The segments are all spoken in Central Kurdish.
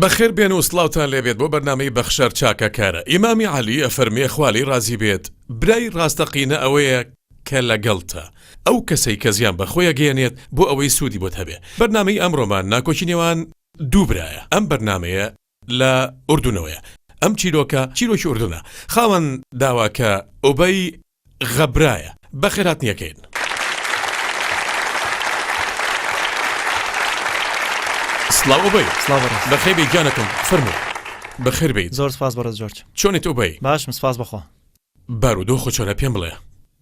بەخێر بێن و سڵاوتان لێبێت بۆ بەرنامەی بەخشەر چاکەکارە. ئیمامی عەلی ئەفەرموێ خوا لێی ڕازی بێت برای ڕاستەقینە ئەوەیە کە لەگەڵتە ئەو کەسەی کە زیان بە خۆی ئەگەیەنێت بۆ ئەوەی سوودی بۆت هەبێ. بەرنامەی ئەمڕۆمان ناکۆکی نێوان دوو برایە ئەم بەرنامەیە لە ئوردونەوەیە ئەم چیرۆکە چیرۆکی ئوردونە خاوەن داواکە ئوبەی غەبرایە بەخێرهاتنیەکەین. سڵاو ئوبەی. سڵاو بەڕێز. بەخێر بێی گیانەکەم فەرموو بەخێر بێیت. زۆر سپاس بەڕێز جۆرج. چۆنیت ئوبەی؟ باشم سپاس بەخوا. بارودۆخت چۆنە پێم بڵێ؟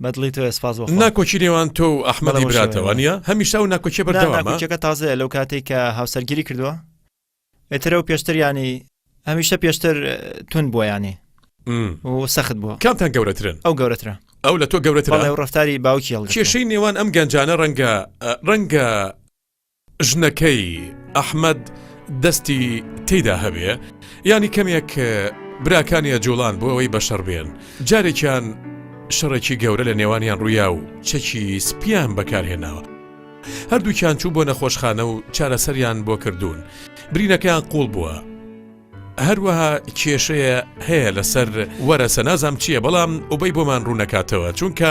بە دڵی تۆیە سپاس بۆ خوا. ناکۆکی نێوان تۆ و ئەحمەدی براتە وانیە؟ هەمیشە ئەو ناکۆکیە بەردەوامە؟ نا ناکۆکیەکە تازەیە لەو کاتەی کە هاوسەرگیری کردووە ئیتر ئەو پێشتر یانی هەمیشە پێشتر توند بووە یانی و سەخت بووە. کامتان گەورەترن؟ ئەو گەورەترە. ئەو لە تۆ گەورەترە؟ بەڵێ ئەو ڕەفتاری باوکی هەڵگرتووە. کێشەی نێوان ئەم گەنجانە ڕەنگە ڕەنگە ژنەکەی ئەحمەد دەستی تێیدا هەبێ یانی کەمێک براکانی ئەجوڵان بۆ ئەوەی بەشەڕ بێن جارێکیان شەڕێکی گەورە لە نێوانیان ڕوویا و چەکی سپیان بەکارهێناوە هەردووکیان چوون بۆ نەخۆشخانە و چارەسەریان بۆ کردوون برینەکەیان قوڵ بووە هەروەها کێشەیە هەیە لەسەر وەرەسە نازام چییە بەڵام ئوبەی بۆمان ڕوونەکاتەوە چونکە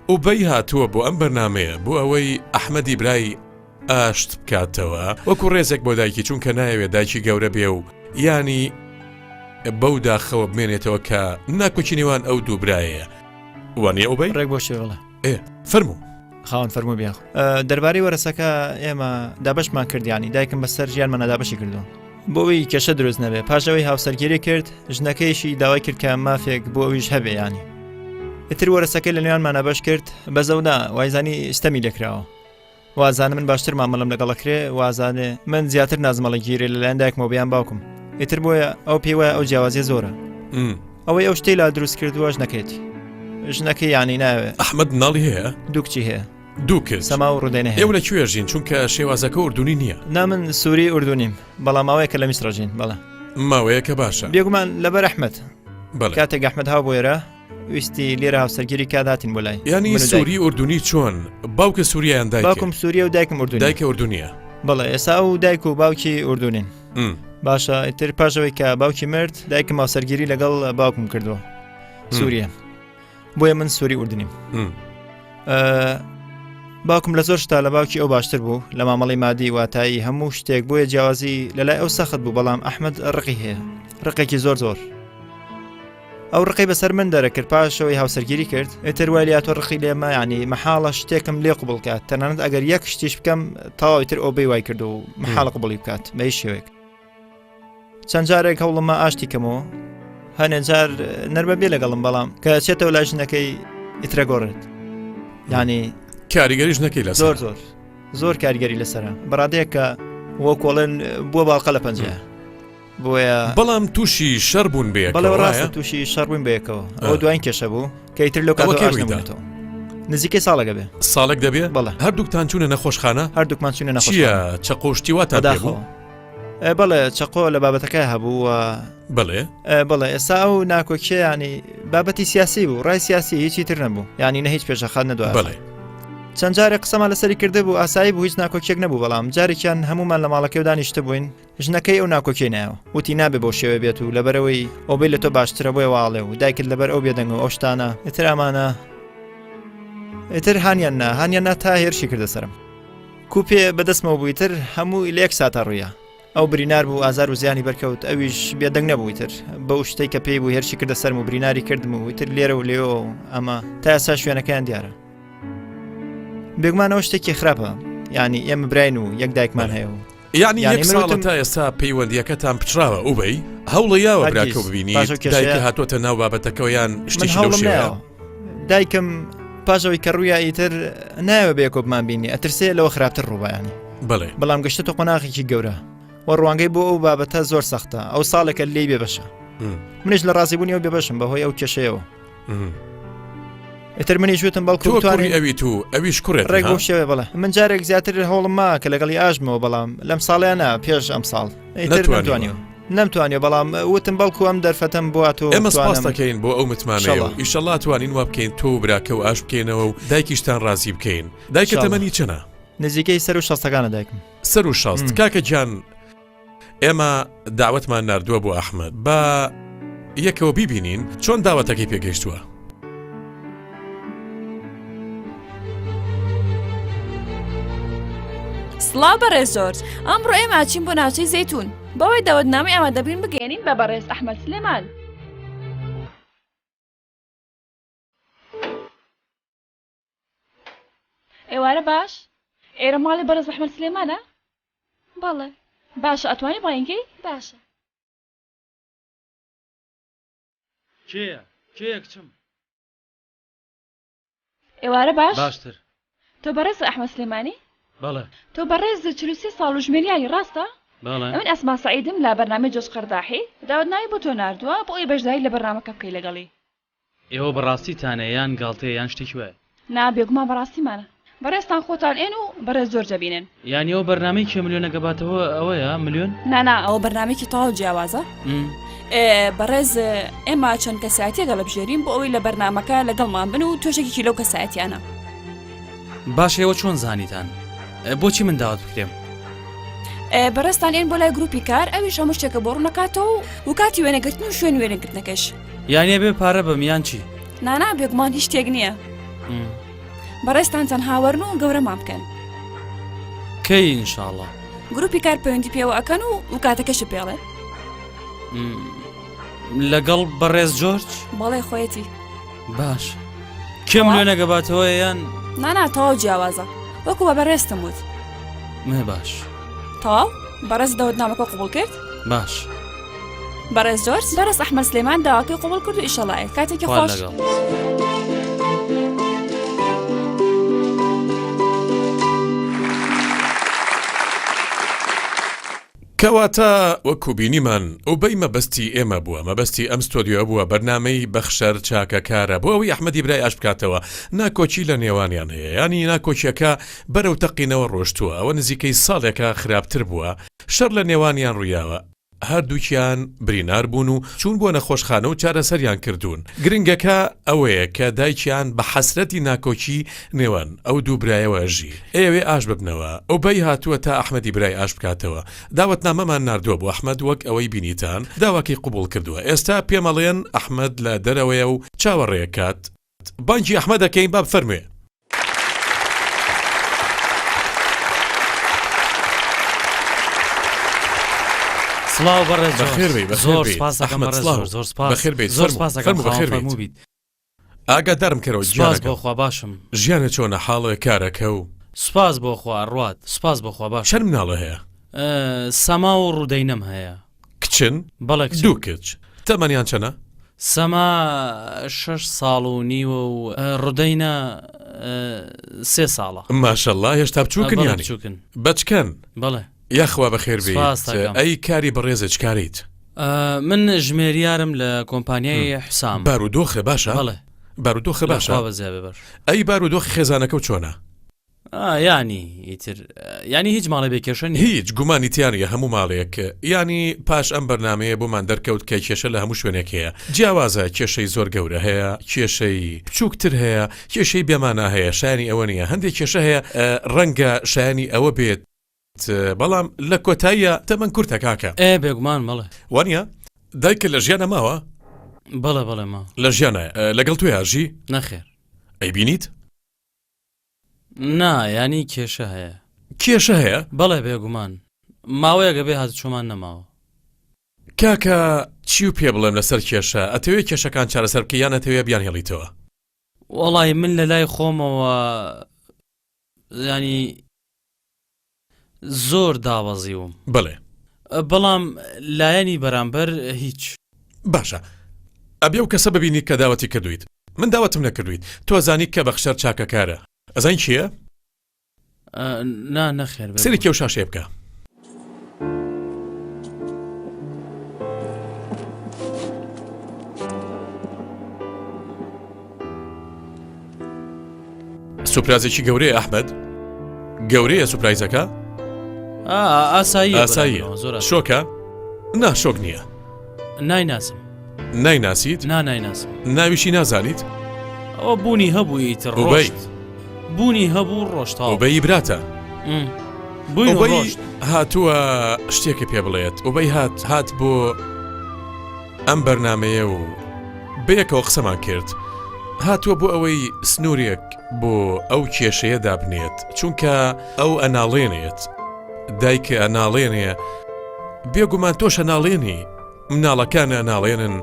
ئوبەی هاتووە بۆ ئەم بەرنمەیە بۆ ئەوەی ئەحمەدی برای ئاشت بکاتەوە وەکو ڕێزێک بۆ دایکی چونکە نایەوێت دایکی گەورە بێ و ینی بەو داخەوە بمێنێتەوە کە ناکۆکی نێوان ئەو دوو برایەیە وانە ئوبەی ڕێک بۆ شێوەڵە ئێ فەرموو. خاوەن فەرموو بیا. دەربارەی وەرەسەکە ئێمە دابەشمان کرد یانی دایکم بەسەر ژیانمانە دابەشی کردو بۆ ئەوەی کێشە دروست نەبێ پاش ئەوەی هاوسەرگیری کرد ژنەکەیشی داوای کرد کە مافێک بۆ ئەویش هەبێ ینی ئیتر وەرەسەکەی لە نێوانمانە بەش کرد بەزەودا وایزانی ستەمی لێکراوە وازانە من باشتر مامەڵم لەگەڵ کرێ وازانێ من زیاتر نازمەڵە گیرێ لەلایەن دایکمەوە بیان باوکم ئیتر بۆیە ئەو پێی وایە ئەو جیاوازیە زۆرە ئەوەی ئەو شتەی لا دروست کردووە ژنەکەیەتی ژنەکەی یانی ناوێ. ئەحمەد مناڵی هەیە؟ دوو کچی هەیە. دوو کچ. سەما و ڕودەینە هەیە. ئێوە لە کوێ ژین چونکە شێوازەکە ئوردونی نییە؟ نا من سووری ئوردونیم بەڵام ماوەیەکە لە میسرە ژین بەڵێ. ماوەیەکە باشە. بێگومان لەبەر ئەحمەد. بەڵێ. کاتێک ئەحمەد هاو بۆ ئێرە ویستی لێرە هاوسەرگیری کات هاتین بۆ لای. یانی سووری ئوردونی چۆن؟ باوکە سووریە یان دایکە؟ باوکم سووریە و دایکم ئوردونی. دایکە ئوردونیە. بەڵێ ئێستا ئەو دایک و باوکی ئوردونین. باشە ئیتر پاش ئەوەی کە باوکی مرد دایکم هاوسەرگیری لەگەڵ باوکم کردووە سووریە بۆیە من سووری ئوردنیم باوکم لە زۆر شتا لە باوکی ئەو باشتر بوو لە مامەڵی مادی واتایی هەموو شتێک بۆیە جیاوازی لە لای ئەو سەخت بوو بەڵام ئەحمد ڕقی هەیە ڕقێکی زۆر زۆر ئەو ڕقی بەسەر من دەرەکرد پاشەوەی هاوسەرگیری کرد ئیتر وای لاتۆ ڕقی لێمە ینی مەحاڵە شتێکم لێ قوبڵ کات تەنانەت ئەگەر یەک شتیش بکەم تەواوی تر ئەو بەی وای کرد و مەحاڵە قوبڵی بکات بە هیچ شێوەیەک چەند جارێک هەوڵمە ئاشتی کەمەوە هەنێ جار نەرمە بێ لەگەڵم بەڵام کە چێتەوە لای ژنەکەی ئیترە گۆڕێت ینی کاریگەری ژنەکەی لە زۆر زۆر زۆر کاریگەری لەسرە بەڕادەیەک کە وەکۆڵێن بووە باڵقە لە پەنجە بۆیە بەڵام تووشی شەڕ بوون بەیەکەوە بەڵێ ڕاستە تووشی شەڕ بووین بەیەکەوە ئەوە دوایین کێشە بوو کە ئیتر لەو کاتەوە ئاش نەبوونەتەوە نزیکەی ساڵێک دەبێ ساڵێک دەبێ بەڵێ هەردووکتان چوونە نەخۆشخانە هەردووکمان چوونە نەخۆشخانە چییە چەقۆ شتی واتان پێ بوو بەداخەوە بەڵێ چەقۆ لە بابەتەکە هەبوو و بەڵێ بەڵێ ئێستا ئەو ناکۆکیە ینی بابەتی سیاسی بوو ڕای سیاسی هیچی تر نەبوو ینی نە هیچ پێشەخات نەدوای بەڵێ چەند جارێک قسەمان لەسەری کرده بوو ئاسایی بوو هیچ ناکۆکیەک نەبوو بەڵام جارێکیان هەمومان لە ماڵەکەی دانیشتە بووین ژنەکەی ئەو ناکۆکیەی نایەوە وتی نابێ بەو شێوەیە بێت و لەبەرئەوەی ئۆبەی لە تۆ باشترە بۆیە واڵێ و دایکت لەبەر ئەو بێدەنگە و ئەو شتانە ئیتر ئەمانە ئیتر هانیان نا هانیان نا تا هێرشی کردە سەرم کوپێ بەدەستمەوە بوو ئیتر هەموو لە یەک ساتا ڕوویا ئەو برینار بوو ئازار و زیانی بەرکەوت ئەویش بێدەنگ نەبوو ئیتر بەو شتەی کە پێی بوو هێرشی کردە سەرم و بریناری کردم و ئیتر لێرە و لێوە و ئەمە تا ئێستا شوێنەکەیان دیارە بێگومان ئەوە شتێکی خراپە یعنی ئێمە براین و یەک دایکمان هەیە و یەعنی یەک ساڵە تا ئێستا پەیوەندیەکەتان پچڕاوە ئوبەی هەوڵە یاوە براکە ببینی دایکە هاتۆتە ناو بابەتەکەەوە یان شتێکی لەو شێوەیە دایکم پاشەوەی کە ڕوویا ئیتر نایەوە بێکۆ بمان بینی ئەترسێ لەوە خراپتر ڕووبایانی بڵێ بەڵام گەشتە قۆناغێکی گەورە و ڕوانگەی بۆ ئەو بابەتە زۆر سەختە ئەو ساڵێکە لێی بێبەشە منیش لە ڕازیبوونی ئەو بێبەشم بەهۆی ئەو کێشەیەوە ئیتر منیش وتم بەڵکو تۆ کوڕی ئەویت و ئەویش کوڕێت ڕێک بەو شێوەیە بەڵێ من جارێک زیاتر هەوڵم ما کە لەگەڵی ئاژمەوە بەڵام لەم ساڵیان نا پێش ئەم ساڵ ئیتر نەمتوانیوە نەمتوانیوە بەڵام وتم بەڵکو ئەم دەرفەتەم بۆ تۆ ئێمە سپاس دەکەین بۆ ئەو متمانەیە و ئیشەڵا توانین وا بکەین تۆ و براکە و ئاش بکەینەوە و دایکیشتان ڕازی بکەین دایکە تەمەنی چەنە؟ نزیکەی سەر و شەستەکانە دایکم سەر و شەست کاکە گیان. ئێمە داوەتمان ناردووە بۆ ئەحمەد با یەکەوە بیبینین چۆن داوەتەکەی پێگەیشتووە. سڵاو بەڕێز جۆرج ئەمڕۆ ئێمە ئەچین بۆ ناوچەی زەیتون بەوەی داوەتنامەی ئامادەبووین بگەیەنین بە بەڕێز ئەحمەد سلێمان. ئێوارە باش ئێرە ماڵی بەڕێز ئەحمەد سلێمانە؟ بەڵێ باشە ئەتوانی بانگی باشە. کێیە؟ کێیە کچم؟ ئێوارە باش باشتر تۆ بەڕێز ئەحمەد سلێمانی؟ بەڵێ تۆ بەڕێز 43 ساڵ و ژمێریاری ڕاستە؟ بەڵێ من ئەسما سەعیدم لە بەرنامەی جۆرج قەرداحی داوەتنامەی بۆ تۆ ناردووە بۆ ئەوەی بەشداری لە بەرنامەکە بکەی لەگەڵی. ئێوە بەڕاستیتانە یان گاڵتەیە یان شتێکی وایە؟ نا بێگومان بەڕاستیمانە. بەڕێزتان خۆتان ئێن و بەڕێز جۆرج ئەبینن. یانی ئەوە بەرنامەی کێ ملیۆنەکە باتەوە ئەوەیە ملیۆن؟ نا نا ئەوە بەرنامەیەکی تەواو جیاوازە. بەڕێز ئێمە چەند کەسایەتیەک هەڵەبژێرین بۆ ئەوەی لە بەرنامەکە لەگەڵمان بن و تۆش یەکێکی لەو کەسایەتیانە. باشە ئێوە چۆن زانیتان؟ بۆچی من داوەت بکرێم؟ بەڕێزتان ئێن بۆ لای گروپی کار ئەویش هەموو شتێکە بۆ ڕوونەکاتەوە و کاتی وێنەگرتن و شوێن وێنەگرتنەکەش. یانی ئەبێ پارە بەم یان چی؟ نانا بێگومان هیچ شتێک نییە بەڕێزتان تەنها وەرن و گەورەمان بکەن. کەی ئینشاڵڵا؟ گروپی کار پەیوەندی پێوە ئەکەن و و کاتەکەشت پێڵێ. لەگەڵ بەڕێز جۆرج؟ بەڵێ خۆیەتی. باش کێ ملیۆنەکە باتەوە یان؟ نانا تەواو جیاوازە وەکو بە بەڕێزتم وت. مێ باش. تەواو بەڕێز دەوتنامەکە قبوڵ کرد؟ باش. بەڕێز جۆرج بەڕێز ئەحمەد سلێمان داواکەی قبوڵ کرد و ئیشەڵا کاتێکی خۆش. لەگەڵ. کەواتە وەکو بینیمان ئوبەی مەبەستی ئێمە بووە، مەبەستی ئەم ستۆدیۆیە بووە، بەرنامەی بەخشەر چاکەکارە بۆ ئەوەی ئەحمەدی برای ئاش بکاتەوە، ناکۆکی لە نێوانیان هەیە، یانی ناکۆکیەکە بەرەو تەقینەوە ڕۆشتووە، ئەوە نزیکەی ساڵێکە خراپتر بووە، شەڕ لە نێوانیان ڕوویاوە، هەردووکیان برینار بوون و چوون بۆ نەخۆشخانە و چارەسەریان کردوون، گرنگەکە ئەوەیە کە دایکیان بە حەسرەتی ناکۆکی نێوان ئەو دوو برایەوە ئەژی، ئەیەوێ ئاش ببنەوە، ئوبەی هاتووە تا ئەحمەدی برای ئاش بکاتەوە، داوەتنامەمان ناردووە بۆ ئەحمەد وەک ئەوەی بینیتان داواکەی قبوڵ کردووە، ئێستا پێمەڵێن ئەحمەد لە دەرەوەیە و چاوەڕێکات بانگی ئەحمەد ئەکەین با بفەرموێ. سڵاو بەڕێز بەخێر بێی بەخێر زۆر بێیت سپاس ئەکەم ئەحمەد بەڕێز سڵاو زۆر زۆر سپاس بەخێر بێیت زۆر فەرموو سپاس ئەکەم فەرموو خاوەن بەخێر بێیت فەرموو بیت ئاگادارم کەرەوە سپاس بۆ گیانەکەم خوا باشم ژیانت چۆنە حاڵێ کارەکە و سپاس بۆ خوا ئەڕوات سپاس بۆ خوا باشم چەند مناڵە هەیە ئە، سەما و ڕوودەینەم هەیە کچن؟ بەڵێ کچن. دوو کچ. تەمەنیان چەنە؟ سەما شەش ساڵ و نیوە و ڕودەینە سێ ساڵە. ماشەڵا هێشتا بچووکن بەڵێ یانی؟ بچووکن. بەچکەن؟ بەڵێ. یاخوا بەخێر بێیت. سپاست ئەکەم. ئەی کاری بەڕێزت چ کارەیت؟ من ژمێریارم لە کۆمپانیای حوسام. بارودۆخە باشە؟ بەڵێ. بارودۆخە باشە؟ لە خوا بەزیا بێ باش. ئەی بارودۆخی خێزانەکەو چۆنە؟ ئا یانی ئیتر یانی هیچ ماڵێ بێ کێشە نیە. هیچ گومانی تیا نیە هەموو ماڵێک یانی پاش ئەم بەرنامەیە بۆمان دەرکەوت کە کێشە لە هەموو شوێنێک هەیە جیاوازە کێشەی زۆر گەورە هەیە کێشەی بچووکتر هەیە کێشەی بێمانا هەیە شایانی ئەوە نیە هەندێک کێشە هەیە ڕەنگە شایانی ئەوە بێت بەڵام لە کۆتاییە تەمەن کورتە کاکە. ئێ بێگومان بەڵێ. وانیە؟ دایکت لە ژیانا ماوە؟ بەڵێ بەڵێ ماوە. لە ژیانایە لەگەڵ تۆیا ئەژی؟ نەخێر. ئەیبینیت؟ نا یانی کێشە هەیە. کێشە هەیە؟ بەڵێ بێگومان. ماوەیەکە بێ هاتوچۆمان نەماوە. کاکە چیو پێ بڵێم لەسەر کێشە، ئەتەوێ کێشەکان چارەسەر بکەی یان ئەتەوێ بیانهێڵیتەوە؟ وەڵای من لەلای خۆمەوە یانی زۆر دابەزیوم. بەڵێ. بەڵام لایەنی بەرامبەر هیچ. باشە ئەبێ ئەو کەسە ببینیت کە داوەتی کردوویت. من داوەتم نەکردوویت. تۆ ئەزانی کە بەخشەر چاکەکارە. ئەزانی کێیە؟ نا نەخێر. سەیری کێو شاشەیە بکە. سوپرازێکی گەورەیە ئەحمد گەورەیە سوپرایزەکە ئاسایی ئاسایی زۆر شۆکە نا شۆک نییە نایناسم نایناسیت نا نایناسم ناویشی نازانیت ئەوە بوونی هەبوو ئیتر ڕۆشت بوونی هەبوو ڕۆشت بەی براتە. بووین و ئوبەی ڕۆشت. هاتووە شتێکە پێ بڵێت ئوبەی هات هات بۆ ئەم بەرنامەیە و بەیەکەوە قسەمان کرد هاتووە بۆ ئەوەی سنوورێک بۆ ئەو کێشەیە دابنێت چونکە ئەو ئەناڵێنێت دایکە ئەناڵێنێ بێگومان تۆش ئەناڵێنی مناڵەکان ئەناڵێنن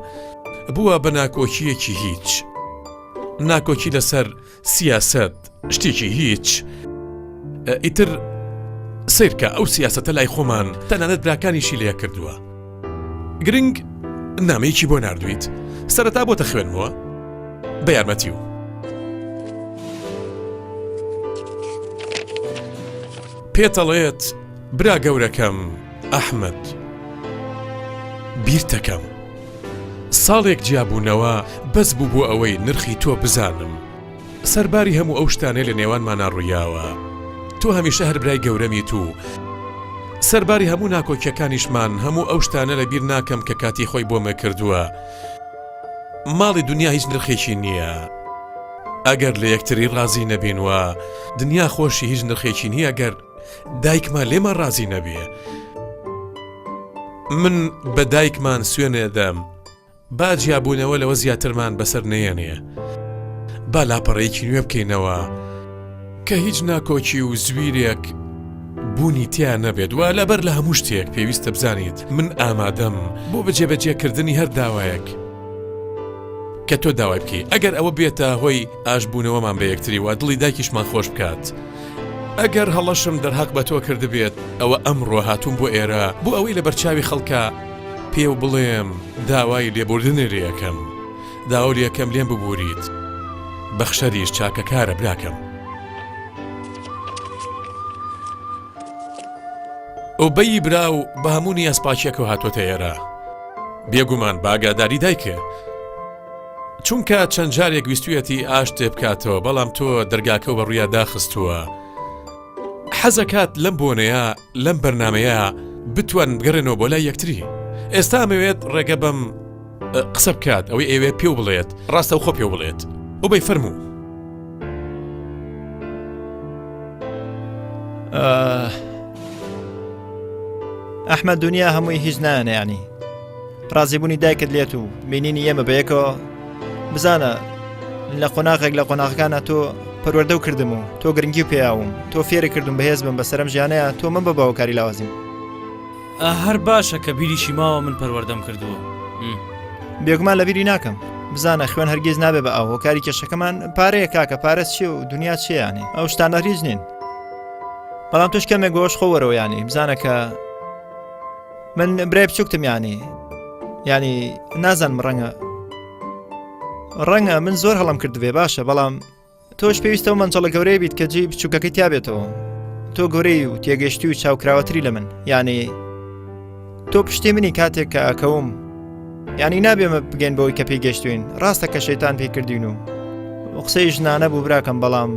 بووە بە ناکۆکییەکی هیچ ناکۆکی لەسەر سیاسەت شتێکی هیچ ئیتر سیرکە ئەو سیاسەتە لای خۆمان تەنانەت براکانیشی لێ کردووە گرنگ نامەیەکی بۆ نردویت سەرەتا بۆتە خوێنمەوە بە یارمەتی و پێتەڵێت برا گەورەکەم ئەحمد بیرتەکەم ساڵێک جیابوونەوە بەس بوو بۆ ئەوەی نرخی تۆ بزانم سەرباری هەموو ئەو شتانەی لە نێوانمانا ڕوویاوە تۆ هەمیشە هەر برای گەورەمیت و سەرباری هەموو ناکۆکیەکانیشمان هەموو ئەو شتانە لە بیر ناکەم کە کاتی خۆی بۆمە کردووە ماڵی دنیا هیچ نرخێکی نییە ئەگەر لە یەکتری ڕازی نەبین و دنیا خۆشی هیچ نرخێکی نییە گەر دایکمان لێمان ڕازی نەبێ من بە دایکمان سوێنێ دەم با جیابوونەوە لەوە زیاترمان بەسەر نەیەنێ با لاپەڕەیەکی نوێ بکەینەوە کە هیچ ناکۆکی و زویرێک بوونی تیا نەبێت و لەبەر لە هەموو شتێک پێویستە بزانیت من ئامادەم بۆ بەجێبەجێکردنی هەر داوایەک کە تۆ داوای بکەی ئەگەر ئەوە بێتە هۆی ئاشبوونەوەمان بە یەکتری و دڵی دایکیشمان خۆش بکات ئەگەر هەڵەشم دەرهەق بە تۆ کردبێت ئەوە ئەمڕۆ هاتووم بۆ ئێرە بۆ ئەوەی لە بەرچاوی خەڵکا پێو بڵێم داوای لێبوردنێ لێ ئەکەم داوا لێ ئەکەم لێم ببوریت بەخشەریش چاکەکارە براکەم. ئوبەی برا و بە هەموو نیازپاکیەکەوە هاتۆتە ئێرە بێگومان بە ئاگاداری دایکێ چونکە چەند جارێک ویستویەتی ئاشتێ بکاتەوە بەڵام تۆ دەرگاکە و بە ڕویا داخستووە حەزەکات لەم بۆنەیە لەم بەرنمەیە بتوان بگەڕێنەوە بۆ لای یەکتری ئێستا ئەمەوێت ڕێگە بەم قسە بکات ئەوەی ئەوێ پێ بڵێت ڕاستە خۆ پێ بڵێت ئەو بەی فەرموو. ئەحمد دنیا هەمووی هیچ نایەنە ینی ڕازیبوونی دایکت لێت و بینینی ئێمە بەیەکەوە بزانە لە قۆناغێک لە قۆناغەکانە تۆ پەروەردە و کردم و تۆ گرنگی و پیاوم تۆ فێری کردم بەهێز بم بەسەرم ژیانەیە تۆ من بە باوەکاری لاوازیم هەر باشە کە بیریشی ماوە من پەروەردەم کردووە. بێگومان لەبیری ناکەم بزانە خوێن هەرگیز نابێ بە ئاو هۆکاری کێشەکەمان پارەیە کاکە پارە چیە و دنیا چیانێ ئەو شتانە هیچ نین بەڵام توش کەمێک گۆش خۆ وەرەوە ینی بزانە کە من برای بچووکتم ینی ینی نازانم ڕەنگە ڕەنگە من زۆر هەڵم کردبێ باشە بەڵام تۆش پێویستە و مەنجەڵە گەورەیە بیت کە جێی بچووکەکەی تیابێتەوە تۆ گەورەی و تێگەشتی و چاوکراوەتری لە من یعنی تۆ پشتی منی کاتێک کە ئەکەوم یعنی نابێمە بگەین بەوەی کە پێی گەشتوین ڕاستە کە شەیتان پێی کردین و قسەی ژنانە بوو براکەم بەڵام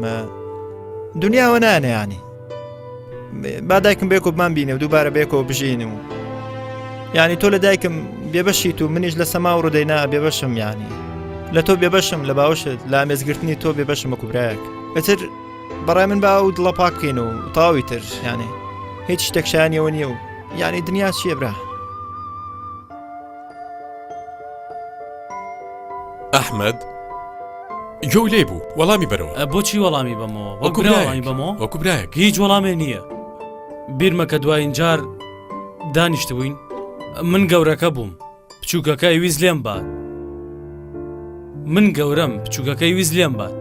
دنیاوە نانە ینی با دایکم بێکۆ بمان بینێ و دووبارە بێکەوە بژین و یعنی تۆ لە دایکم بێبەشیت و منیش لە سەما و ڕودەینا بێبەشم ینی لە تۆ بێبەشم لە باوەشت لە ئامێزگرتنی تۆ بێبەشم وەکو برایەک ئەتر بەڕای من با و دڵە پاک بکەین و تەواوی تر یانێ هیچ شتێک شایانیەوە نییە و یعنی دنیا چییە برا ئەحمد گوێو لێ بوو وەڵامی بەرەوە. بۆچی وەڵامی بەمەوە؟ وەکو وەڵامی بەمەوە؟ وەکو برایەک. هیچ وەڵامێ نییە. بیرمە کە دوایین جار دانیشتبووین من گەورەکە بووم بچووکەکە ئەیویست لێم بات من گەورەم بچووکەکە ئەیویست لێم بات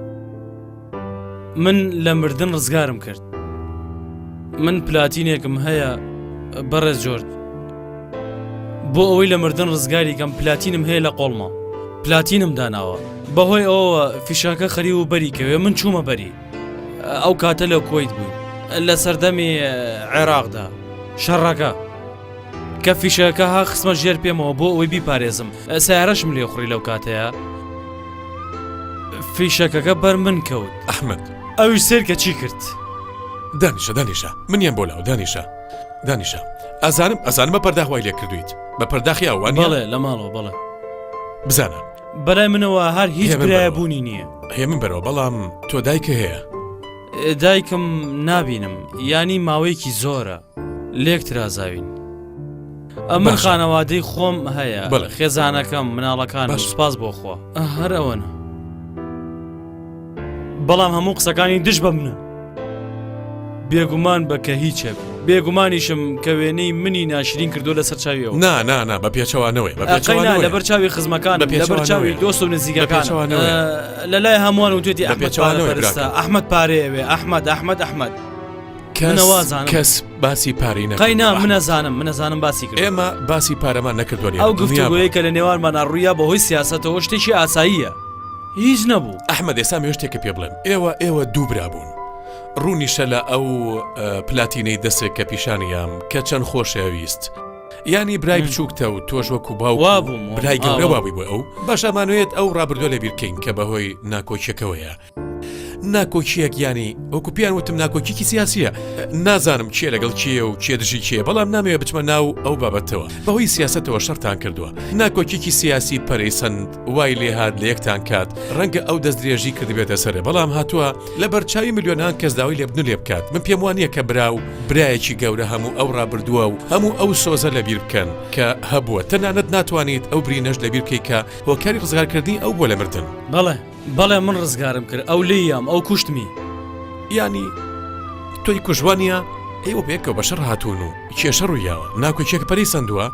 من لە مردن ڕزگارم کرد من پلاتینێکم هەیە بەڕێز جۆرد بۆ ئەوەی لە مردن ڕزگاری کەم پلاتینم هەیە لە قۆڵما پلاتینم داناوە بەهۆی ئەوەوە فیشەکە خەری و بەری کەوێ من چوومە بەری ئەو کاتە لە کۆیت بووین لە سەردەمی عێراقدا شەڕەکە کە فیشەکە ها خستمە ژێر پێمەوە بۆ ئەوەی بیپارێزم سیارەشم لێ خوڕی لەو کاتەیە فیشەکەکە بەر من کەوت ئەحمد ئەویش سێرکە چی کرد دانیشە دانیشە منیان بۆ لاو دانیشە دانیشە ئەزانم ئەزانم بە پەرداخ وای لێ کردویت بە پەرداخی ئەوە بەڵێ لە ماڵەوە بەڵێ دایکم نابینم یانی ماوەیەکی زۆرە لێک ترازاوین ئەمن خانەوادەی خۆم هەیە بەڵێ خێزانەکەم مناڵەکان سپاس بۆ خوا هەر ئەوەنە بەڵام هەموو قسەکانی دژ بە منە بێگومان بە کە هیچێک بێگومانیشم کە وێنەی منی ناشرین کردو لەسەر چاویەوە نا نا نا بە پێچەوانەوەی بە پێچەوانەوە لەبەر چاوی خزمەکان لەبەر چاوی دۆست و نزیکەکان لە لای هەمووان وتێتی ئەحمەد پارەپەرستە ئەحمەد پارەیەوێ ئەحمەد ئەحمەد ئەحمەد کەس باسی پارەی نەکردووە. قەینا منەزانم منەزانم باسی کرد ئێمە باسی پارەمان نەکردووە ئەو گفتوگۆیە کە لە نێوانمانا ڕوویا بەهۆی سیاسەتەوە شتێکی ئاساییە هیچ نەبوو. ئەحمەد ئێستا مێ شتێکە پێ بڵێم ئێوە ئێوە دوو برا بوون ڕوونیشە لە ئەو پلاتینەی دەسێک کە پیشانیام کە چەند خۆشەویست یانی برای بچووکتە و تۆش وەکو باوک وابووم برای گەورە وابووی بۆ ئەو باش ئەمانوێت ئەو ڕابردووە لەبیر کەین کە بەهۆی ناکۆکیەکەوەیە ناکۆکیەک یانی وەکو پیان وتم ناکۆکیکی سیاسیە نازانم کێ لەگەڵ کێ و کێ دژی کێ بەڵام نامەوێ بچمە ناو ئەو بابەتەوە بەهۆی سیاستەوە شەرتان کردووە ناکۆکیکی سیاسی پەرەی سند وای لێهات لە یەکتان کات ڕەنگە ئەو دەست درێژی کردبێتە سەرێ بەڵام هاتووە لە بەرچاوی ملیۆنان کەس داوای لێبدن لێ بکات من پێم وانە کە برا و برایەکی گەورە هەموو ئەو ڕابردووە و هەموو ئەو سۆزە لەبیر بکەن کە هەبووە تەنانەت ناتوانیت ئەو برینەش لەبیر بکەیت کە هۆکاری ڕزگارکردنی ئەو بووە لە مردن. بەڵێ بەڵێ من ڕزگارم کرد ئەو لێی یام ئەو کوشتمی. یانی تۆی کوشت وانیە؟ ئێوە بەیەکەوە بەشەڕ هاتوون و کێشە ڕوویاوە ناکۆکیەکە پەرەی سەندووە؟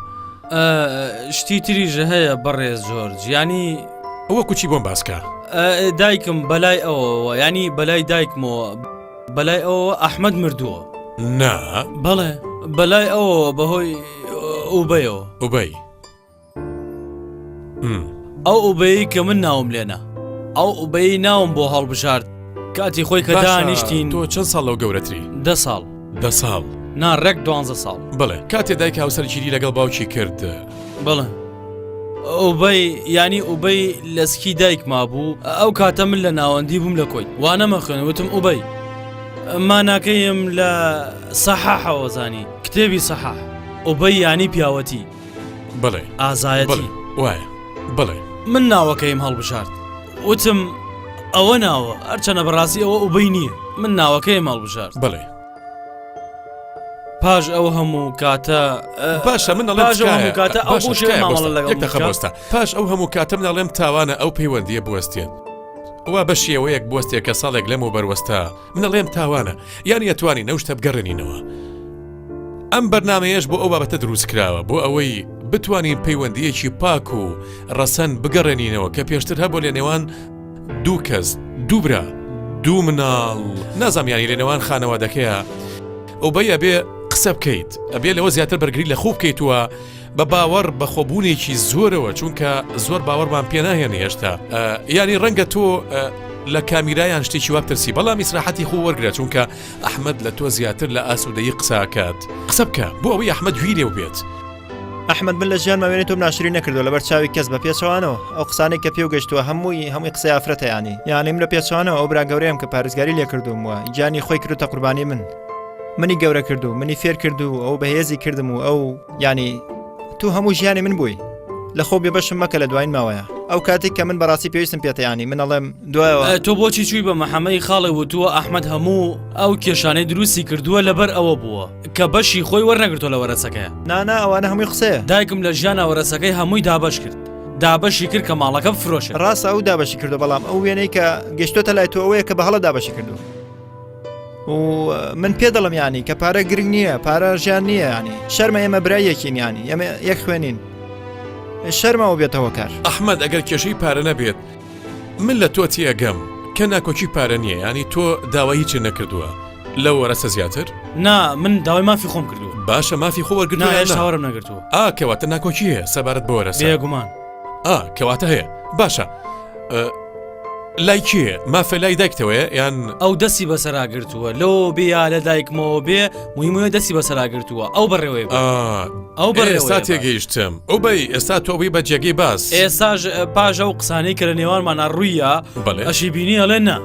شتی تریش هەیە بەڕێز جۆرج یانی وەکو چی بۆم باسکە؟ دایکم بەلای ئەوەوە ینی بەلای دایکمەوە بەلای ئەوەوە ئەحمد مردووە نا بەڵێ بەلای ئەوەوە بەهۆی ئوبەیەوە ئوبەی ئەو ئوبەی کە من ناوم لێنا ئەو ئوبەی ناوم بۆ هەڵبژارد کاتی خۆی کە دانیشتین تۆ چەند ساڵ لەو گەورەتری دە ساڵ دە ساڵ نا ڕێک دوانزە ساڵ بڵێ کاتێ دایک هاوسەرگیری لەگەڵ باوکی کرد بڵێ ئوبەی ینی ئوبەی لەسکی دایک مابوو ئەو کاتە من لە ناوەندی بووم لە کۆی وانەمە خوێن وتم ئوبەی ماناکەیم لە سەحاحەوە زانی کتێبی سەحاح ئوبەی ینی پیاوەتی بەڵێ ئازایەتی وایە بەڵێ من ناوەکەیم هەڵبژارد وتم ئەوە ناوە هەرچەنە بەڕاستی ئەوە ئوبەی نییە من ناوەکەیم هەڵبژارد بەڵێ پاش ئەو هەموو کاتە باشە من ئەڵێم هەموو کاتە ئەو مامەڵە لەگەڵ دەخەبەستە پاش ئەو هەموو کاتە من ئەڵێم تاوانە ئەو پەیوەندیە بوەستێت وا بە شێوەیەک بوەستێ کە ساڵێک لەمەوبەر وەستا من ئەڵێم تاوانە یانی ئەتوانین ئەو شتە بگەڕێنینەوە ئەم بەرنمەیەش بۆ ئەو بابەتە دروست کراوە بۆ ئەوەی بتوانین پەیوەندیەکی پاک و ڕەسەن بگەڕێنینەوە کە پێشتر هەبوو لە نێوان دوو کەس دوو برا دوو مناڵ نازام یانی لە نێوان خانەوادەکەیە ئەو بەی ئەبێ قسە بکەیت ئەبێ لەوە زیاتر بەرگری لە خۆ بکەیتوە بە باوەڕ بەخۆبوونێکی زۆرەوە چونکە زۆر باوەڕمان پێ ناهێنێ هێشتا یانی ڕەنگە تۆ لە کامیرایان شتێکی وا بترسی بەڵام ئیسراحەتی خۆ وەرگرە چونکە ئەحمد لە تۆ زیاتر لە ئاسوودەیی قساکات قسە بکە بۆ ئەوەی ئەحمد گوێی لێو بێت. ئەحمد من لە ژیانما وێنەی تۆم ناشرین نەکردووە لەبەر چاوی کەس بە پێچەوانەوە ئەو قسانەی کە پێو گەشتووە هەمووی هەمووی قسەی ئافرەتە یانی یانی من لە پێچەوانەوە ئەو برا گەورەیەم کە پارێزگاری لێ کردووم و گیانی خۆی کردووتە قوربانی من منی گەورە کرد و منی فێر کرد و ئەو بەهێزی کردم و ئەو یانی تو هەموو ژیانی من بووی لە خۆ بێبەشم مەکە لە دوایین ماوەیە ئەو کاتێک کە من بەڕاستی پێویستم پێتەیانی من ئەڵێم دوایەوە تۆ بۆچی چووی بە محەممەی خاڵێ وتووە ئەحمد هەموو ئەو کێشانەی دروستی کردووە لەبەر ئەوە بووە کە بەشی خۆی وەرنەگرتووە لە وەرەسەکەیە نانا ئەوانە هەمووی قسەیە دایکم لە ژیانە وەرەسەکەی هەمووی دابەش کرد دابەشی کرد کە ماڵەکە بفرۆشێت ڕاستە ئەو دابەشی کردو بەڵام ئەو وێنەی کە گەشتۆتە لای تۆ ئەوەیە کە بە هەڵە دابەشی کردو و من پێ دەڵم ینی کە پارە گرنگ نییە پارە ژیان نییە ینی شەرمە ئێمە برای یەکین ینی ئێمە یەک خوێنین شەرمەوە بێتەوە کار. ئەحمەد ئەگەر کێشەی پارە نەبێت من لە تۆ تێئەگەم کە ناکۆکی پارە نییە یانی تۆ داوای هیچت نەکردووە لەو وەرەسە زیاتر؟ نا من داوای مافی خۆم کردووە. باشە مافی خۆ وەرگرتووە نا یان نا؟ هێشتا وەرم نەگرتووە. ئا کەواتە ناکۆکی هەیە سەبارەت بە وەرەسە. بێگومان. ئا کەواتە هەیە باشە لای کێ مافە لای دایکتەوەیە یان ئەو دەستی بەسەرا گرتووە لەوە بێ یا لە دایکمەوە بێ مهمەیە دەستی بەسەرا گرتووە ئەو بەڕێوەی ئەو بەڕێستا تێگەیشتم ئەو بەی ئێستا تۆ بووی بە جێگەی باس ئێستاش پاش ئەو قسانەی کە لە نێوانمانە ڕوویە ئەشی بینی ئەڵێ نا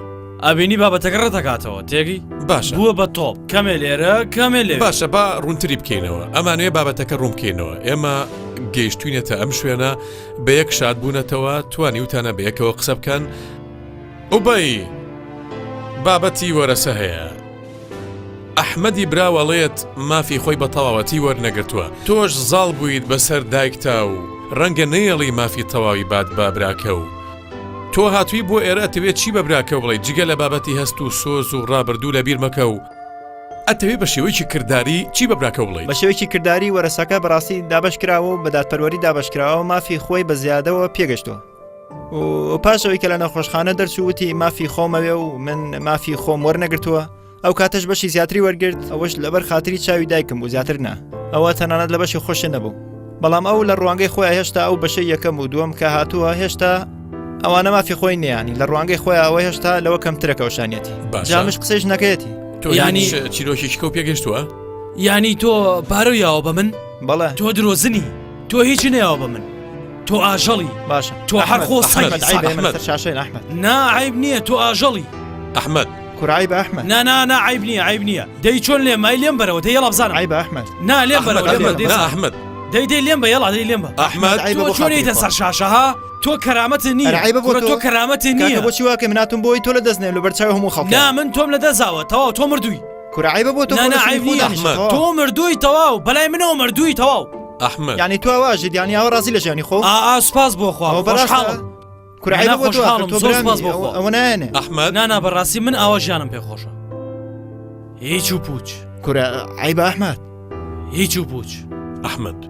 ئەبینی بابەتەکە ڕەتەکاتەوە تێگەی باش بووە بە تۆپ کەمێ لێرە کەمێ لێ باشە با ڕوونتری بکەینەوە ئەمانەیە بابەتەکە ڕوون بکەینەوە ئێمە گەیشتوینەتە ئەم شوێنە بە یەک شاد بوونەتەوە توانیوتانە بە یەکەوە قسە بکەن ئوبەی. بابەتی وەرەسە هەیە. ئەحمەدی براو ئەڵێت مافی خۆی بە تەواوەتی وەرنەگرتووە، تۆش زاڵ بوویت بەسەر دایکتا و ڕەنگە نەیەڵی مافی تەواوی بات بە براکەو. تۆ هاتووی بۆ ئێرە ئەتەوێت چی بە براکەو بڵێیت جگە لە بابەتی هەست و سۆز و ڕابردوو لەبیر مەکە و ئەتەوێ بە شێوەیەکی کرداری چی بە براکەو بڵێیت؟ بە شێوەیەکی کرداری وەرەسەکە بەڕاستی دابەش کراوە و بە دادپەروەری دابەش کراوە مافی خۆی بە زیادەوە پێگەشتووە. و پاش ئەوەی کە لە نەخۆشخانە دەرچوو وتی مافی خۆمەوێ و من مافی خۆم وەرنەگرتووە ئەو کاتەش بەشی زیاتری وەرگرت ئەوەش لەبەر خاتری چاوی دایکم بوو زیاتر نا ئەوە تەنانەت لە بەشی خۆشی نەبوو بەڵام ئەو لە ڕوانگەی خۆی هێشتا ئەو بەشەی یەکەم و دووەم کە هاتووە هێشتا ئەوانە مافی خۆی نیانی لە ڕوانگەی خۆی ئەوە هێشتا لەوە کەمترە کەوشانیەتی جامش قسەیش نەکەیەتی تۆ ینی چیرۆکێکی کەو پێگەشتووە ینی تۆ پارە یاوە بە من بەڵێ تۆ درۆزنی تۆ هیچ نەیاوە بە من تۆ ئاژەڵی باشە تۆ هەر خۆ سەگی ئەحمەد شاشەی ئەحمەد نا عیب نییە تۆ ئاژەڵی ئەحمەد کورە عیبە ئەحمەد نا نا نا عیب نییە عیب نییە دەی چۆن لێم ئەی لێم بەرەوە دەی یەڵا بزانم عیبە ئەحمەد نا لێم بەرەوە لێم بەرەوە دەی نا ئەحمەد دەی دەی لێم بە یەڵا دەی لێم بە ئەحمەد عیبە تۆ بۆ چۆن خاتری یتە خوا. سەر شاشە ها تۆ کەرامەت نییە ئەرە عیبە بۆ کوڕە تۆ تۆ کەرامەت کاکە نییە بۆچی واکەی من هاتووم بۆی تۆ لە دەست نێم لەبەر چاوی هەموو خەڵکە نا من تۆم لە دەستاوە تەواو تۆ مردووی کورە عیبە بۆ تۆ نا خۆ نا لە شوێنی عیب خۆ نییە دانیشە ئەحمەد. تەواو. تۆ مردووی تەواو بەلای منەوە مردووی تەواو ئەحمەد یعنی تۆ واژیت یعنی ئەوە ڕازی لە ژیانی خۆ ئا ئا سوپاس بۆ خوا ئەوە بەڕاستە خۆشحاڵم کورە عیبە نا بۆ تۆ ئاخر خۆشحاڵم تۆ زۆر سوپاس برامی بۆ ئەوە خوا ئەوە نایەنێ ئەحمەد نا نا بەڕاستی من ئاوا ژیانم پێ خۆشە هیچ و پوچ کورە عیبە ئەحمەد هیچ و پوچ ئەحمەد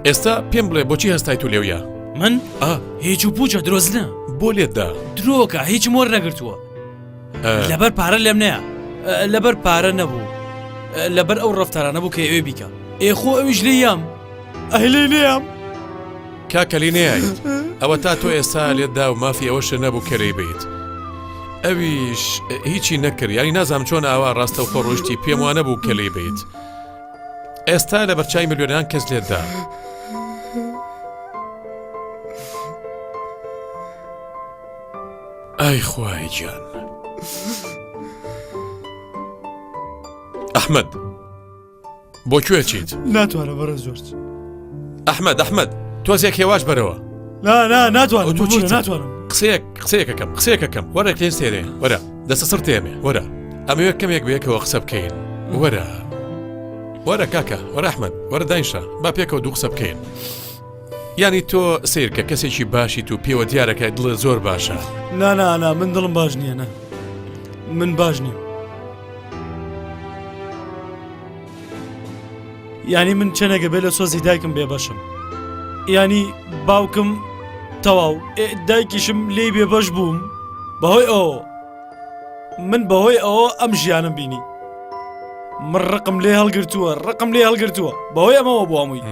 ئێستا پێم بڵێ بۆچی هەستایت و لێویا من ئا هیچ و پوچە درۆزنە بۆ لێت دا درۆکە هیچم وەرنەگرتووە ئە، لەبەر پارە لێم نەیە لەبەر پارە نەبوو لەبەر ئەو ڕەفتارانە بوو کە ئەوێ بیکە ئێ خۆ ئەویش لێ یام ئەی لێی نەیام. کاکە لێی نەیایت ئەوە تا تۆ ئێستا لێت دا و مافی ئەوەشت نەبوو کە لێی بەیت ئەویش هیچی نەکرد یانی نازانم چۆن ئاوا ڕاستەوخۆ ڕۆیشتی پێم وا نەبوو کە لێی بەیت ئێستا لە بەرچای ملیۆنان کەس لێت دا. ئای خوایە گیان ئەحمد بۆ کوێ چیت؟ ناتوانم بەڕێز جۆرج. ئەحمد ئەحمد تۆزێک هێواش بەرەوە. نا نا ناتوانم تۆ چیت ناتوانم. قسەیەک قسەیەکەکەم قسەیەکەکەم وەرە کلێن سێرێ وەرە دەستە سڕ تێمێ وەرە ئەمەوێ کەمێک بەیەکەوە قسە بکەین وەرە وەرە کاکە وەرە ئەحمد وەرە داینشە با پێکەوە دوو قسە بکەین. یانی تۆ سیرکە کەسێکی باشی تو پێوە دیارەکە دڵێ زۆر باشە نا نا نا من دڵم باش نییە نا من باش نیم. یانی من چەنێکە بێ لە سۆزی دایکم بێبەشم ینی باوکم تەواو دایکیشم لێی بێبەش بووم بەهۆی ئەو من بەهۆی ئەوە ئەم ژیانم بینی من ڕقم لێ هەڵگرتووە ڕقم لێ هەڵگرتووە بەهۆی ئەمەوە بۆ هەمووی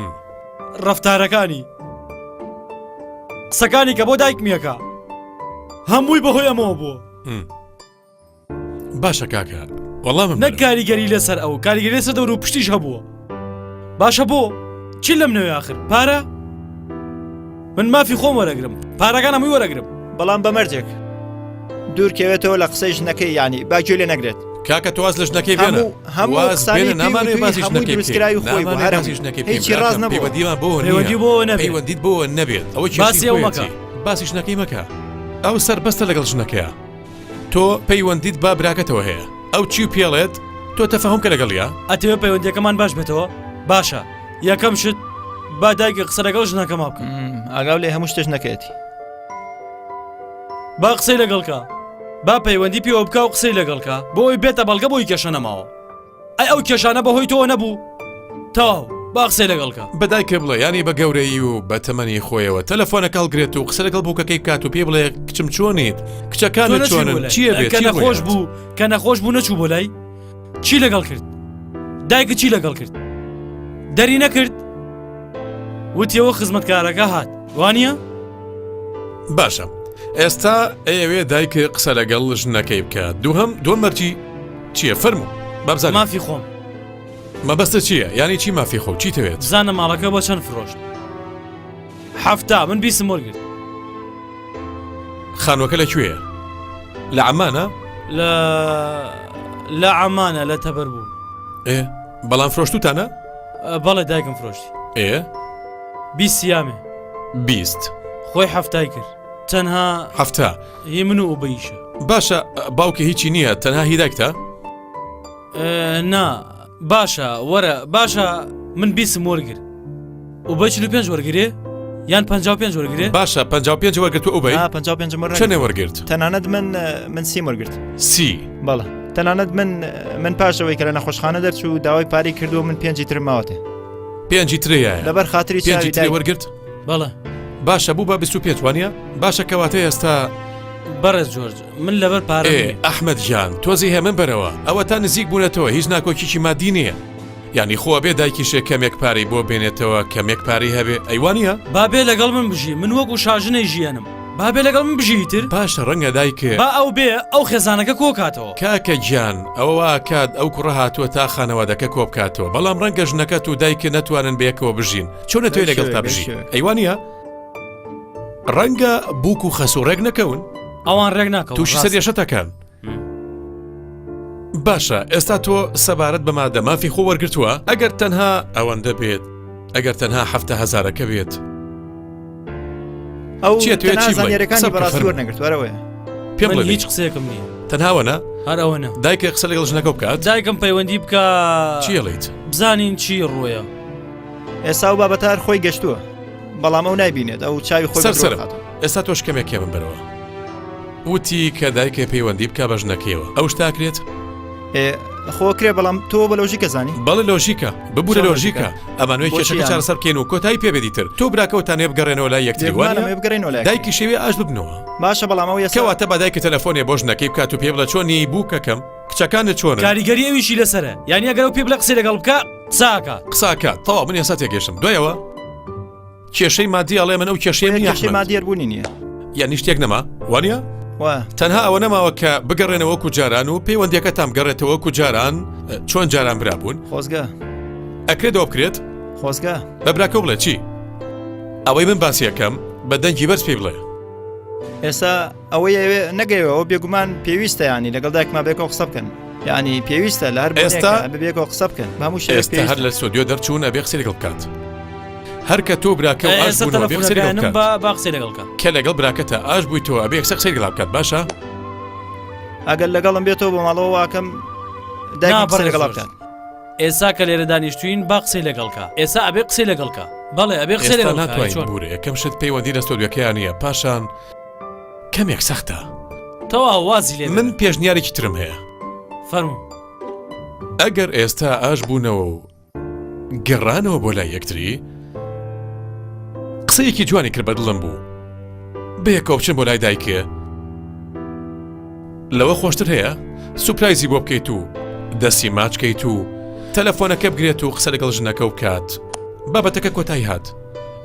ڕفتارەکانی قسەکانی کە بۆ دایکمیەکە هەمووی بەهۆی ئەمەوە بووە باشە کاکە وەڵامم نەک کاریگەری لەسەر ئەو کاریگەری لەسەر دەور و پشتیش هەبووە باشە بۆ چی لەم نەوێ آخر پارە من مافی خۆم وەرەگرم پارەکان هەمووی وەرەگرم بەڵام بە مەرجێک دوورکەوێتەوە لە قسەی ژنەکەی ینی با گوێ لێ نەگرێت کاکە تۆ واز لە ژنەکەی بێنە هەموو هەموو واز قسانەی بێنە پێی نامانەوێ وتووی باسی هەمووی ژنەکەی بکەین دروستکراوی خۆی بوو نامانەوێ هەر باسی ژنەکەی بکەین هیچی ڕاست براکەم نەبووە پەیوەندیمان بۆ پەیوەندی نییە بۆ نەبێت پەیوەندیت بۆ نەبێت ئەوە کێشەی باسی ئەو مەکە خۆیەتی باسی ژنەکەی مەکە ئەو سەربەستە لەگەڵ ژنەکەیە تۆ پەیوەندیت بە براکەتەوە هەیە ئەو چی پێڵێت تۆ تەفاهم کە لەگەڵیا. ئەتەوێ پەیوەندیەکەمان باش بێتەوە باشە یەکەم شت با دایکە قسە لەگەڵ ژنەکەما بکە ئاگاو لێ هەموو شتێ ژنەکەیەتی با قسەی لەگەڵ کا با پەیوەندی پێوە بکە و قسەی لەگەڵ کا بۆ ئەوی بێتە بەڵگە بۆی کێشە نەماوە ئەی ئەو کێشانە بەهۆی تۆوە نەبوو؟ تەواو با قسەی لەگەڵ کە. بە دایکە بڵێ یانی بە گەورەیی و بە تەمەنی خۆیەوە تەلەفۆنەکە هەڵگرێت و قسە لەگەڵ بووکەکەی بکات و پێی بڵێ کچم چۆنیت تۆ کچەکانت نەچووی بۆ چۆنن لای چییە بێ کە چی نەخۆش ڕوویات؟ بوو کە نەخۆش بوو نەچوو بۆ لای چی لەگەڵ کرد دایکت چی لەگەڵ کرد دەری نەکرد وتیەوە خزمەتکارەکە هات وانە؟ باشە ئێستا ئەیەوێ دایک قسە لەگەڵ ژنەکەی بکات دووهەم دووەم مەرجی چییە فەرموو با بزانین مافی خۆم مەبەستت چییە یانی چی مافی خۆ چی تەوێت بزانە ماڵەکە بۆ چەند فرۆشت حەفتا من بیستم وەرگرت خانوەکە لە کوێیە لە عەمانە لە لە عەمانە لە تەبەر بوو ئێ بەڵام فرۆشتوتانە بەڵێ دایکم فرۆشتی ئێ 20 یامێ 20 خۆی حەفتای کرد. تەنها هەفتە هی من و ئوبەیشە. باشە باوکە هیچی نییە تەنها هی دایکتە؟ نا باشە وەرە باشە من بیسم وەرگر ئوبەی 45 وەرگێ یان 55 وەرگێ باشە 55 وەرگرت و ئوبەی 55 چەنێ وەرگرت تەنانەت من من سیم وەرگرت سی بەڵێ تەنانەت من من پاشەوەی کە لە نەخۆشخانە دەرچوو داوای پارەی کردووە من پێنجی ترم ماوەتێ پێنجی ترەیە لەبەر خاتری پێنجی تری وەرگرت بەڵێ باشە بوو بە 25 وانە باشە کەواتە ئێستا بەڕێز جۆرج من لەبەر پارە ئەحمد گیان تۆزی هێمن بەرەوە ئەوە تا نزیک بوونەتەوە هیچ ناکۆکیی مادی نییە یانی خۆ ئەبێ دایکیشێ کەمێک پارەی بۆ بێنێتەوە کەمێک پارەی هەبێ ئەی وانیە؟ با بێ لەگەڵ من بژی من وەکو شاژنەی ژیەنم با بێ لەگەڵ من بژی ئیتر. باشە ڕەنگە دایکێ. با ئەو بێ ئەو خێزانەکە کۆکاتەوە. کاکە گیان ئەوە وا ئەکات ئەو کوڕە هاتووە تا خانەوادەکە کۆبکاتەوە بەڵام ڕەنگە ژنەکەت و دایکت نەتوانن بەیەکەوە بژین چۆن ئەتەوێ لەگەڵتا بژی ئەی وانیە؟ ڕەنگە بووک و خەسوو ڕێک نەکەون ئەوان ڕێک ناکەون تووشی سەرێشەت ئەکەن. باشە ئێستا تۆ سەبارەت بە مادە مافی خۆ وەرگتووە ئەگەر تەنها ئەوەندە بێت ئەگەر تەنها هەفتە هەزارەکە بێت ئەو چیە توێ چی زانیارەکانی بەڕاستی وەرنەگرتووەرەوەیە پێم بڵێ هیچ قسەیەکم نییە تەنهاوەنە هەر ئەوەنە دایکە قسە لەگەڵ ژنەکە بکات دایکم پەیوەندی بکە چی ئەڵێیت بزانین چی ڕۆیە ئێستا و بابەتار خۆی گەشتووە بەڵام ئەو نایبینێت ئەو چاوی خۆی سەر سەرم ئێستا تۆش کەمێک کێ من بەرەوە وتی کە دایکێ پەیوەندی بکە بە ژنەکەیەوە ئەو شتاکرێت خۆ کرێ بەڵام تۆ بە لۆژیکە زانی بەڵێ لۆژیکە ببوورە لۆژیکە ئەمانوێ کێشەکە چارەسەر بکەین و کۆتایی پێ بێدیتر تۆ براکەوتانێ بگەڕێنەوە لای یەکتری بگەڕێنەوە لای دایکی شێوێ ئاش ببنەوە باشە بەڵام ئەو کەواتە بە دایکە تەلەفۆنێ بۆ ژنەکەی بکات و پێ بڵێ چۆنی بووکەکەم کچەکانت چۆنن کاریگەری ئەویشی لەسەرە یانی ئەگەر ئەو پێ بڵێ قسەی لەگەڵ بکە قساکە قساکە تەواو من ئێستا تێگەشتم دوایەوە کێشەی مادی ئەڵێ من ئەو کێشەیە نییە کێشەی مادیەر بوونی نییە یعنی شتێک نەما وانە تەنها ئەوە نەماوە کە بگەڕێنەوە وەکو جاران و پەیوەندیەکەتان بگەڕێتەوە وەکو جاران چۆن جاران برابوون خۆزگە ئەکرێت ئەوە بکرێت خۆزگە بە براکە بڵێ چی ئەوەی من باسیەکەم بە دەنگی بەرز پێی بڵێ ئێستا ئەوەی ئەوێ نەگەیەوە بێگومان پێویستە ینی لەگەڵ دایکما بێکەوە قسە بکەن ینی پێویستە لە هەر ئێستا بێکەوە قسە بکەن هەموو ئێستا هەر لە ستۆدیۆ دەرچوون ئەبێ قسەی لەگەڵ بکات هەر کە تۆ براکە و ئاش بوون ئەبێ قسەی لەگەڵ بکات با قسەی لەگەڵ کە کە لەگەڵ براکەتە ئاش بوویتەوە ئەبێ قسە قسەی لەگەڵ بکات باشە ئەگەر لەگەڵم بێتەوە بۆ ماڵەوە واکەم دایکم قسەی لەگەڵ بکات ئێسا کە لێرە دانیشتوین با قسەی لەگەڵ کە ئێسا ئەبێ قسەی لەگەڵ کە بەڵێ ئەبێ قسەی لەگەڵ ناتوانین بورە یەکەم شت پەیوەندی لە ستۆدیۆکەیان نییە پاشان کەمێک سەختە. تەواو وازی لێ من پێشنیارێکی ترم هەیە. فەرموو. ئەگەر ئێستا ئاش بوونەوە و گەڕانەوە بۆ لای یەکتری قسەیەکی جوانی کرد بە دڵم بوو بەیەکەوە بچن بۆ لای دایکێ لەوە خۆشتر هەیە سوپرایزی بۆ بکەیت و دەستی ماچ کەیت و تەلەفۆنەکە بگرێت و قسە لەگەڵ ژنەکە و بکات بابەتەکە کۆتایی هات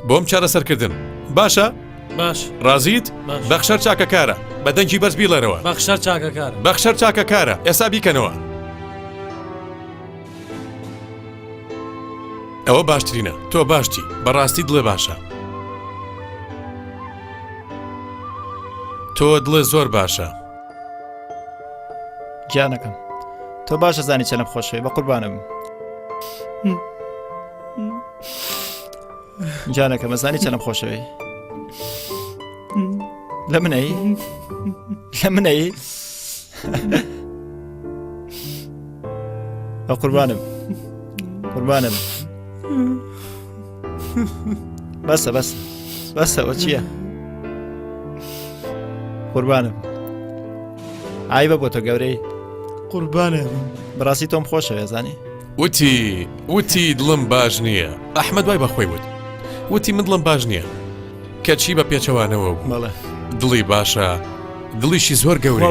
بۆم چارەسەرکردن باشە باش ڕازیت؟ بەخشەر چاکەکارە بە دەنگی بەرز بیڵێرەوە بەخشەر چاکەکارە بەخشەر چاکەکارە ئێستا بیکەنەوە ئەوە باشترینە تۆ باشتی بەڕاستی دڵێ باشە تۆ دڵێ زۆر باشە گیانەکەم تۆ باشە زانی چەنم خۆشەوێ بە قوربانە بم گیانەکەم ئەزانی چەنم خۆشەوێی لە منەی لە منەی بە قوربانم قوربانم بەسە بەس بەسە ئەوە چییە قوربانم ئایبە بۆ تۆ گەورەی قوربانێ بەڕاستی تۆم خۆشەوێ زانی وتی وتی دڵم باش نییە ئەحمد وای بەخۆی وت وتی من دڵم باش نییە کەچی بە پێچەوانەوە بوو دڵی باشە دڵیشی زۆر گەورە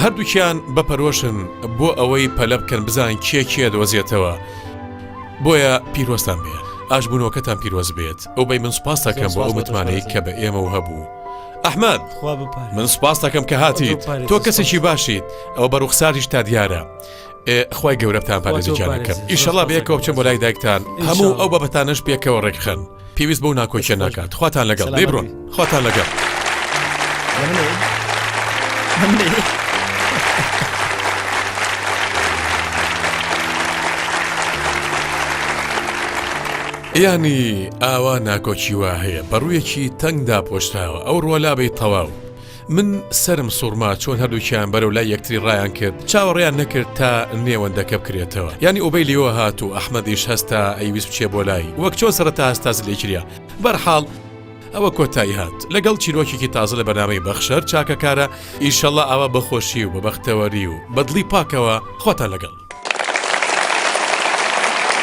هەردووکیان بە پەرۆشن بۆ ئەوەی پەلە بکەن بزان کێ کێ دۆزێتەوە بۆیە پیرۆستان بێ ئاشبوونەوەکەتان پیرۆز بێت ئەو بەی من سوپاس دەکەم بۆ ئەو متمانەی کە بە ئێمە و هەبوو ئەحمد من سوپاس دەکەم کە هاتیت تۆ کەسێکی باشیت ئەوە بە ڕوخساریش تا دیارە خوای گەورە بتان پارێزی گیانەکەم ئیشەڵا بەیەکەوە بچن بۆ لای دایکتان هەموو ئەو بابەتانەش پێکەوە ڕێکخەن پێویست بەو ناکۆکیە ناکات خواتان لەگەڵ دەی بڕۆن خواتان لەگەڵ. یانی ئاوا ناکۆکی وا هەیە بە ڕوویەکی تەنگ داپۆشراوە ئەو ڕووە لابەی تەواو. من سەرم سوڕما چۆن هەردووکیان بەرەو لای یەکتری ڕایان کرد چاوەڕێیان نەکرد تا نێوەندەکە بکرێتەوە یانی ئوبەی لیۆ هات و ئەحمەدیش هەستا ئەیویست بچێ بۆ لای وەک چۆن سەرەتا هەستا زلی کریا بەرحاڵ ئەوە کۆتایی هات لەگەڵ چیرۆکێکی تازە لە بەرنامەی بەخشەر چاکەکارە ئیشەڵا ئاوا بەخۆشی و بە بەختەوەری و بەدڵی پاکەوە خۆتان لەگەڵ.